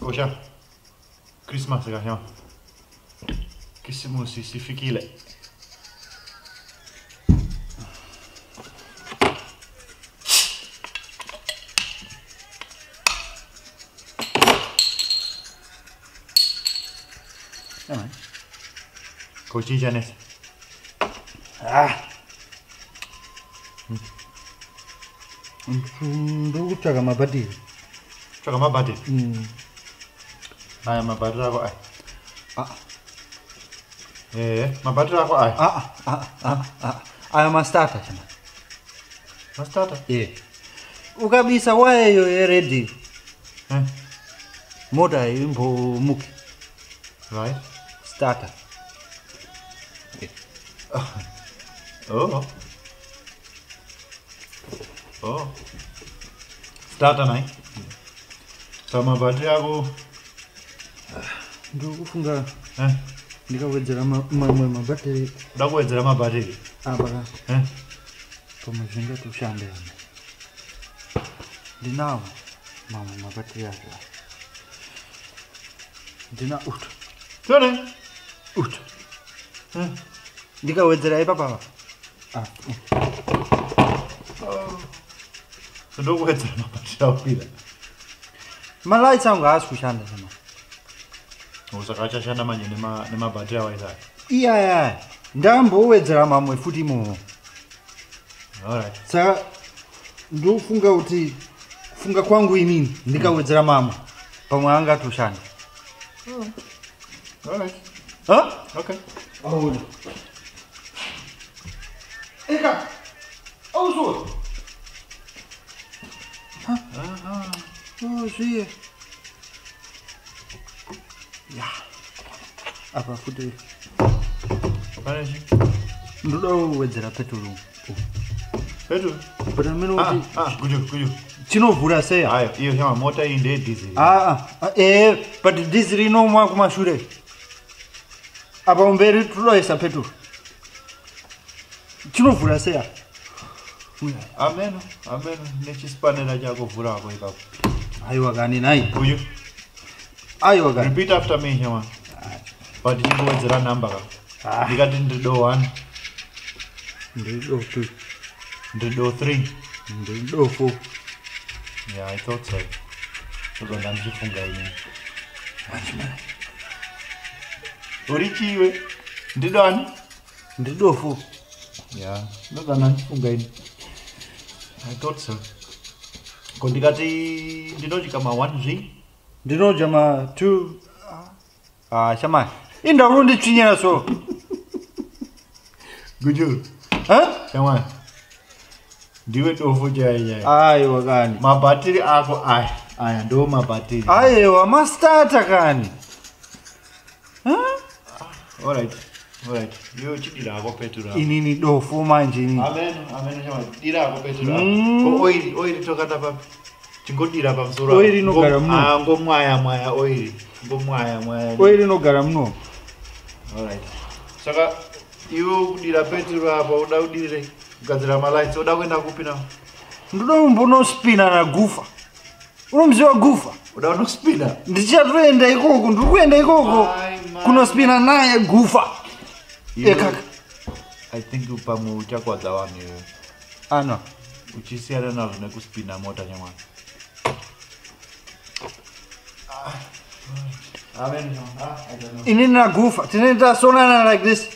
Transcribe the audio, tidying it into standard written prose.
Osha. Christmas ka Kisimusi sifikile. Kochija nese. Ah. Ndikutsvaka mabhatiri. Tsvaka mabhatiri? Mm. Aya mabhatiri ako aya. Ah. Eh, mabhatiri ako aya. Ah ah ah ah. Aya mastarter chama. Mastarter? Eh. Ukabisa waya iyo yeredio. Eh. Mota imbomuke. Right. Starter. Oh. Oh. Starter nai. Saka mabhatiri ako ndikufunga eh ndikawedzera mamwe mabhatiri. Uda kuwedzera mabhatiri? Apa ka. Eh. Pamwe zvingatoshanda. Ndinawo mamwe mabhatiri acho. Ndina utu. Tone. Utu. Eh. Ndikawedzera ipapa. Ah. So ndokuwedzera mabhatiri akwira. Malights angu haasi kushanda sema. Saka achashanda manje nemabhatiri awaisa. Iyaya. Ndambowedzera mamwe futi imomo. Alright. Saka ndofunga kuti kufunga kwangu inini ndikawedzera mamwe pamwe angatoshanda. Alright. Huh? Okay. Aona. Eka. Auzo. Ha? Aha. Oh, zviye. Ya. Apa futi Pane chi? ndoda kuwedzera petrol. Petrol. But amene Ah, kuti ah, guju, guju. chinovhura sei? Ayo, iyo shama mota iyi ndeye diesel. Ah, ah, eh, but diesel inomwa kumashure. Apa umberi todoisa petrol. Chinovhura sei? Ameno, ameno nechispanera chako vhura ako ipapo. Aiwa kani nai. Guju. Aiwa kani. Repeat after me shama. But chingowedzera number ka. Ah. Ndikati ndiri 1, Ndido 2, ndiri 3. ndido 4. Yeah, I thought so. Ndobva ndandichifunga ini. Uri chiwe? Ndido ani? Ndido 4. Yeah, ndobva ndandichifunga ini. I thought so. Ko ndikati ndinodya ma 1 zvi? Ndinodya ma 2. Ah, shamai. Inda unonditsvinyira so. Guju, Huh? shamwari. Ndiwe dofo chaiyo chaiyo. Aiwa kani. Mabhatiri ako aya. Aya ndo mabhatiri. Aiwa, mastarter kani. Huh? Alright. Alright. Iwe chidira ako petrol ako. Inini dofo manje inini. Ameno, ameno shamwari. Dira ako petrol ako. Mm. Ko oil, oil tokata papi. Chingodira pamusoro. Oil inogara muno. Ah, ngomwaya mwaya oil. Ngomwaya mwaya. Oil inogara muno. Alright. Saka iwe kudira petrol apa uda kudirei? Kugadzira malights uda kuenda kupi nawo? Ndoda kumbonospina nagufa. Unomuziva gufa? Uda kunospina? Ndichatoenda ikoko, ndiri kuenda ikoko. Ai, mai. Kunospina naye gufa. Iwe- Ekaka. I think pamwe uchakwadza vanhu iwe. Ano. Uchisiyana nazvo nekuspina mota nyamwana. Ah, amen. Ah, I don't know. Inini nagufa. Tinenge tasonana like this.